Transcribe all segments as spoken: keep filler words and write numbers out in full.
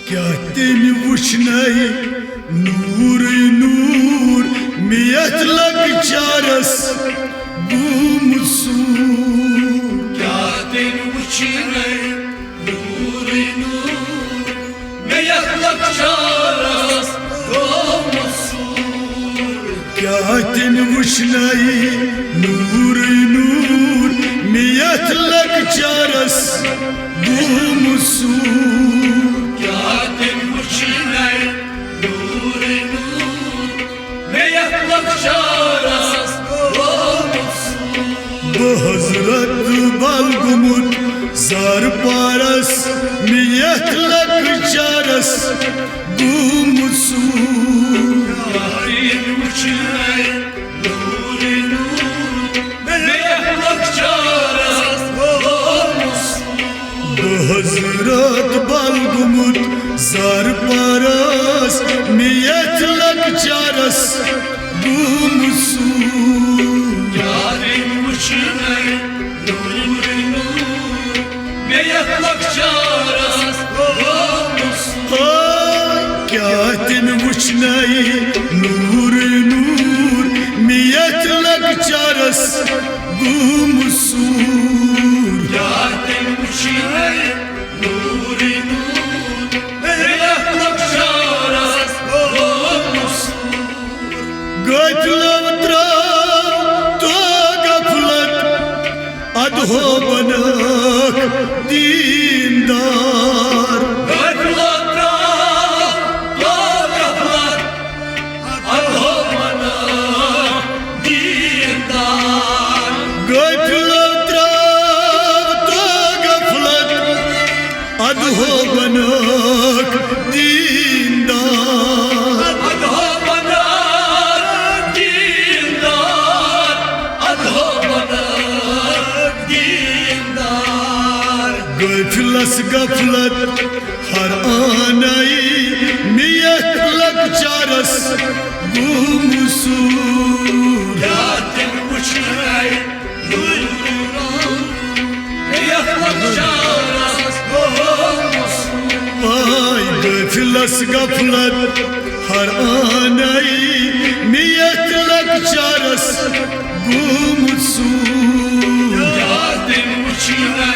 کیٛاہ تٔمۍ وُچھنَے نوٗرٕے نوٗر، مےٚ یَتھ لۄکچارَس گوٚمُت سوٗر؟ کیٛاہ تٔمۍ وُچھنَے نوٗرٕے نوٗر، مےٚ یَتھ لۄکچارَس گوٚمُت سوٗر؟ کیٛاہ تٔمۍ وُچھنَے نوٗرٕے نوٗر، مےٚ یَتھ لۄکچارَس گوٚمُت سوٗر؟ کیٛاہ تٔمۍ وُچھنَے نوٗرٕے نوٗر، مےٚ یَتھ لۄکچارَس گوٚمُت سوٗر؟ بہٕ حضرت بل گوٚمُت زار پارس، مےٚ یَتھ لۄکچارَس گوٚمُت سوٗر؟ کیٛاہ تٔمۍ وُچھنَے نوٗرٕے نوٗر، مےٚ یَتھ لۄکچارَس گوٚمُت سوٗر؟ بہٕ حضرت بل گوٚمُت زار پارس، مےٚ یَتھ لۄکچارَس گوٚمُت سوٗر؟ کیٛاہ تٔمۍ وُچھنَے نوٗرٕے نوٗر، مےٚ یَتھ لۄکچارَس گوٚمُت سوٗر؟ آ، کیٛاہ تٔمۍ وُچھنَے نوٗرٕے نوٗر، مےٚ یَتھ لۄکچارَس گوٚمُت سوٗر؟ کیٛاہ تٔمۍ وُچھنَے نوٗرٕے نوٗر، مےٚ یَتھ لۄکچارَس گوٚمُت سوٗر؟ غٲفلو ترٛاو تو غفلت، اَدٕ ہو بناوکھ دیٖندار۔ غٲفلو ترٛاو تو غفلت، اَدٕ ہو بناوکھ دیٖندار۔ غٲفلو ترٛاو تو غفلت، اَدٕ ہو بناوکھ دیٖندار۔ اَدٕ ہو بناوکھ دیٖندار، اَدٕ ہو بناوکھ دیٖندار۔ غٲفلس غفلت ہر آنائی، مےٚ یَتھ لۄکچارس گوٚمُت سوٗر۔ کیٛاہ تٔمۍ وُچھنَے نوٗرٕے نوٗر، مےٚ یَتھ لۄکچارس گوٚمُت سوٗر؟ آے غٲفلس غفلت ہر آنائی، مےٚ یَتھ لۄکچارس گوٚمُت سوٗر۔ کیٛاہ تٔمۍ وُچھنَے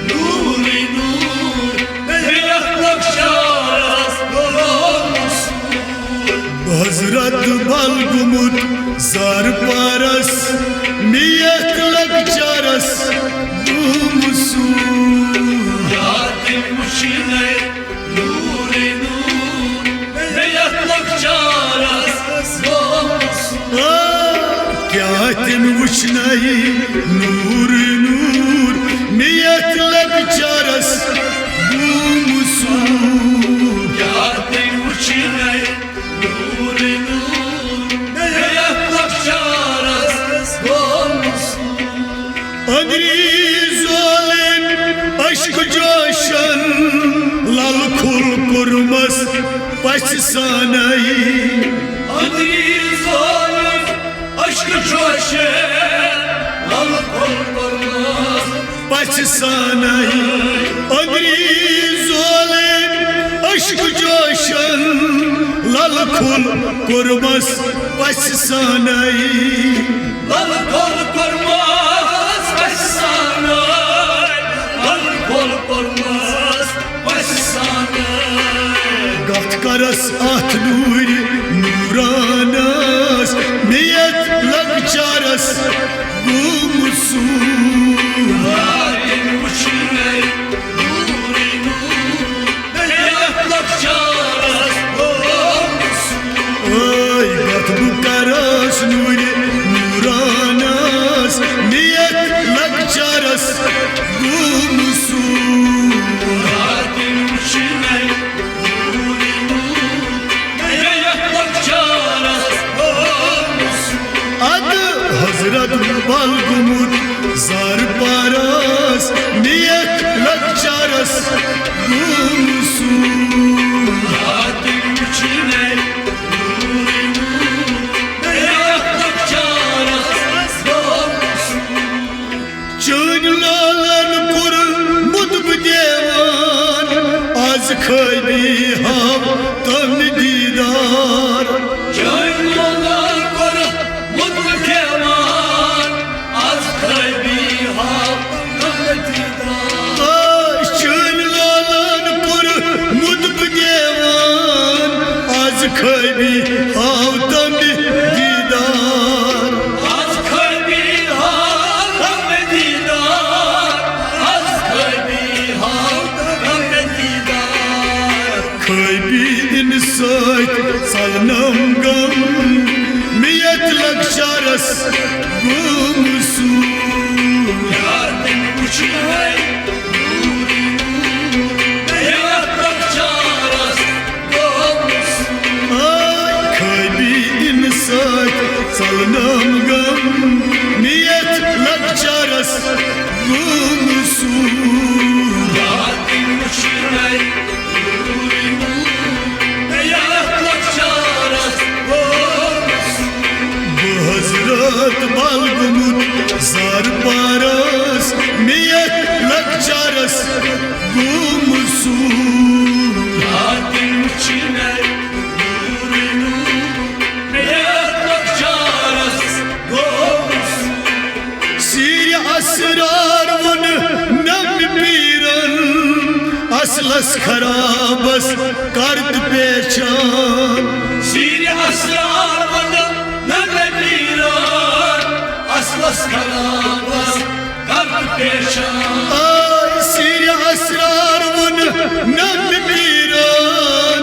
نوٗرٕے نوٗر، مےٚ یَتھ لۄکچارس گوٚمُت سوٗر؟ حضرت بل گوٚمُت زار پارس، مےٚ یَتھ لۄکچارس گوٚمُت سوٗر۔ کیٛاہ تٔمۍ وُچھنَے نوٗرٕے نوٗر، مےٚ یَتھ لۄکچارس گوٚمُت سوٗر؟ آ، کیٛاہ تٔمۍ وُچھنَے نوٗرٕے نوٗر، مےٚ یَتھ لۄکچارس گوٚمُت سوٗر؟ کیٛاہ تٔمۍ وُچھنَے نوٗرٕے نوٗر، مےٚ یَتھ لۄکچارس گوٚمُت سوٗر؟ أنٛدری ظٲلِم اشک جوشن، لل کھُل کوٚرمس پژھِ سانَے۔ أنٛدری ظٲلِم اشک جوشن، لل کھُل کوٚرمس پژھِ سانَے۔ أنٛدری ظٲلِم اشک جوشن، لل کھُل کوٚرمس پژھِ سانَے۔ لل کھُل کوٚرمس پژھِ سانَے، لل کھُل کوٚرمس پژھِ سانَے۔ گتھ کرس اتھ نوٗرِ نوٗرانس، مےٚ یَتھ لۄکچارس گوٚمُت سوٗر۔ کیٛاہ تٔمۍ وُچھنَے نوٗرٕے نوٗر، مےٚ یَتھ لۄکچارس گوٚمُت سوٗر؟ آے گتھ بہٕ کرس نوٗرِ نوٗرانس، مےٚ یَتھ لۄکچارس گوٚمُت سوٗر۔ کیٛاہ تٔمۍ وُچھنَے نوٗرٕے نوٗر، مےٚ یَتھ لۄکچارس گوٚمُت سوٗر؟ ادٕ حضرت بل گوٚمُت زار پارس، مےٚ یَتھ لۄکچارس گوٚمُت سوٗر۔ کیٛاہ تٔمۍ وُچھنَے نوٗرٕے نوٗر، مےٚ یَتھ لۄکچارس گوٚمُت سوٗر؟ چٲنۍ لالن کوٚرمُت بہٕ دیوان، از خٲبی ہاو تم دیٖدار۔ چٲنۍ لولن کوٚر مُطلق دیوان، از خٲبی ہاو تم دیٖدار۔ آ، چٲنۍ لولن کوٚر مُطلق دیوان، از خٲبی ہاو تم دیٖدار۔ از خٲبی ہاو تم دیٖدار، از خٲبی ہاو تم دیٖدار۔ خٲبی اِن سۭتۍ ژلنم غم، مےٚ یتھ لۄکچارس گوٚو موٚسوٗر۔ یار تٔمۍ وُچھ مےٚ نوٗرٕے نوٗر، مےٚ یتھ لۄکچارس گوٚو موٚسوٗر۔ آے خٲبی اِن سۭتۍ ژلنم غم، مےٚ یتھ لۄکچارس گوٚو موٚسوٗر۔ یار تٔمۍ وُچھ مےٚ نوٗرٕے نوٗر، مےٚ یتھ لۄکچارس گوٚو موٚسوٗر۔ بہٕ حضرت بل گوٚمُت زار پارس، مےٚ یتھ لۄکچارس گوٚو موٚسوٗر۔ یار تٔمۍ وُچھ مےٚ نوٗرٕے نوٗر، مےٚ یتھ لۄکچارس گوٚو موٚسوٗر۔ سیٖرِ اسرار ووٚن نم پیٖرن، اصلس خرابس کر تہٕ پیچان۔ سیٖرِ اسرار ووٚن نم پیٖرن، اصلس خرابس کر تہٕ پیچان۔ آے سیٖرِ اسرار ووٚن نم پیٖرن،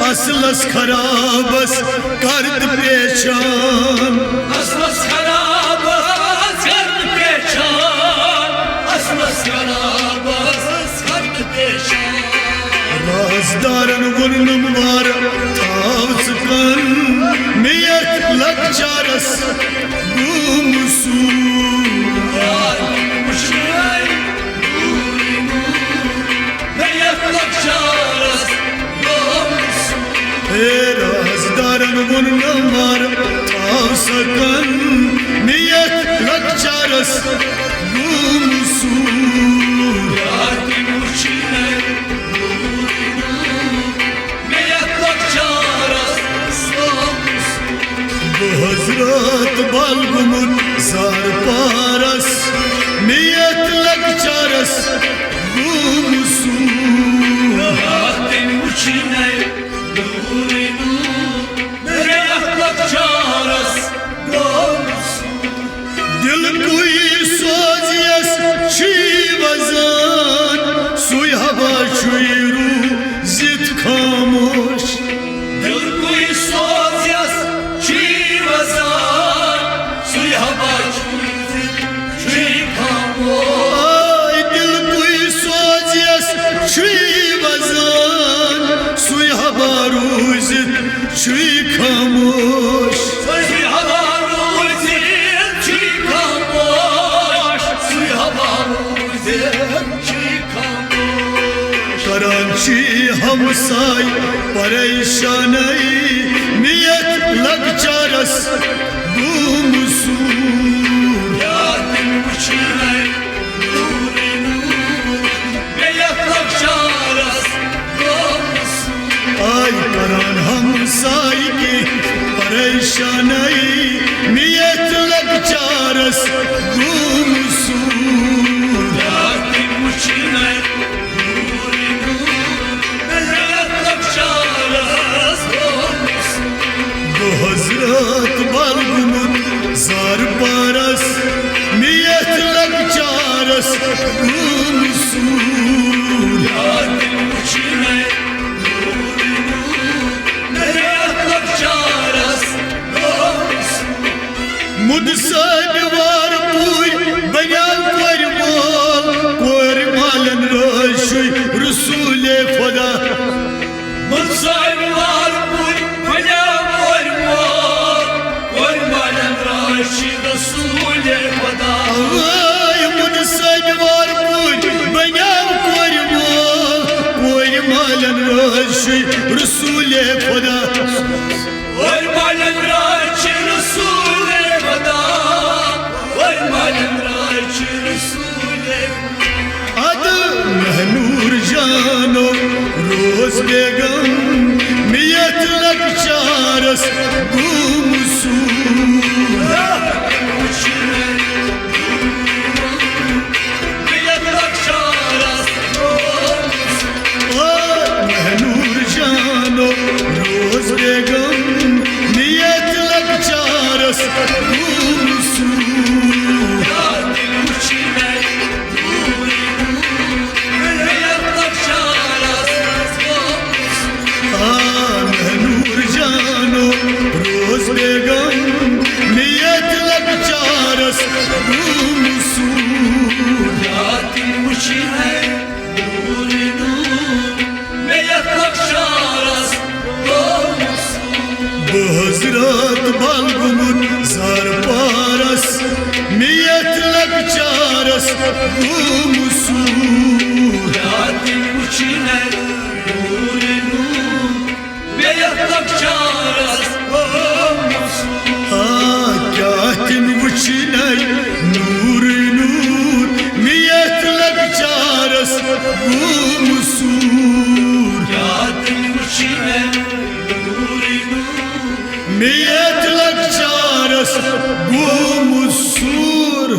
اصلس خرابس کر تہٕ پیچان۔ اصلس خرابس کر تہٕ پیچان، اصلس خرابس کر تہٕ پیچان۔ رازدارن ووٚننم وارٕ تھاو ژٕ کن، مےٚ یتھ لۄکچارس گوٚو موٚسوٗر۔ یار وُچھ مےٚ نوٗرٕے نوٗر، مےٚ یتھ لۄکچارس گوٚو موٚسوٗر۔ ہے رازدارن ووٚننم وارٕ تھاو ژٕ کن، مےٚ یتھ لۄکچارس گوٚو موٚسوٗر۔ یار تٔمۍ وُچھ مےٚ نوٗرٕے نوٗر، مےٚ یتھ لۄکچارس گوٚو موٚسوٗر۔ بہٕ حضرت بل گوٚمُت زار پارس، مےٚ یتھ لۄکچارس گوٚو موٚسوٗر۔ یار تٔمۍ وُچھ مےٚ نوٗرٕے نوٗر، مےٚ یتھ لۄکچارس گوٚو موٚسوٗر۔ دِلکُے سوز یس چھُے وزان، سُے ہوا چھُے روٗزِتھ خاموش۔ دِلکُے سوز یس چھُے وزان، سُے ہوا چھُے روٗزِتھ چھُے خاموش۔ آے دِلکُے سوز یس چھُے وزان، سُے ہوا روٗزِتھ چھُے خاموش۔ سُے ہوا روٗزِتھ چھُے خاموش، سُے ہوا روٗزِتھ چھُے خاموش۔ کران چھی ہمساے پریشانٕے، مےٚ یتھ لۄکچارس گوٚو موٚسوٗر۔ یار تٔمۍ وُچھ مےٚ نوٗرٕے نوٗر، مےٚ یتھ لۄکچارس گوٚو موٚسوٗر۔ آے کران ہمسایگی پریشانٕے، مےٚ یتھ لۄکچارس گوٚو موٚسوٗر۔ یار تٔمۍ وُچھ مےٚ نوٗرٕے نوٗر، مےٚ یتھ لۄکچارس گوٚو موٚسوٗر۔ بہٕ حضرت بل گوٚمُت زار پارس، مےٚ یتھ لۄکچارس گوٚو موٚسوٗر۔ یار تٔمۍ وُچھ مےٚ نوٗرٕے نوٗر، مےٚ یتھ لۄکچارس گوٚو موٚسوٗر۔ مُد صٲبہِ وار پوٗرۍ بنیٛاو کورِ مول، کورِ مالٮ۪ن رٲضۍ چھُے رسوٗلے خۄدا۔ مُد صٲبہِ وار پوٗرۍ بنیٛاو کورِ مول، کورِ مالٮ۪ن رٲضۍ چھُے رسوٗلے خۄدا۔ اوے مُد صٲبہِ وار پوٗرۍ بنیٛاو کورِ مول، کورِ مالٮ۪ن رٲضۍ چھُے رسوٗلے خۄدا۔ کورِ مالٮ۪ن رٲضۍ چھُے رسوٗلے خۄدا، کورِ مالٮ۪ن رٲضۍ چھُے رسوٗلے خۄدا۔ ادٕ مہنوٗر جانو اوس بیگم مےٚ یتھ لۄکچارس گوٚمُت سوٗر۔ آ، مہنور جانو، روز بیگم مےٚ یتھ لۄکچارس گوٚمُت سوٗر۔ آ، مہنور جانو، روز بیگم مےٚ یتھ لۄکچارس گوٚمُت سوٗر۔ بہٕ حضرت بلگمُت زر پارس، مےٚ یتھ لۄکچارس گوٚمُت سوٗر۔ آ، کیٛاہ تِم وٕچھنَے نوٗرٕے نوٗر، مےٚ یتھ لۄکچارس گوٚمُت سوٗر۔ مےٚ یتھ لۄکچارس گوٚمُت سوٗر۔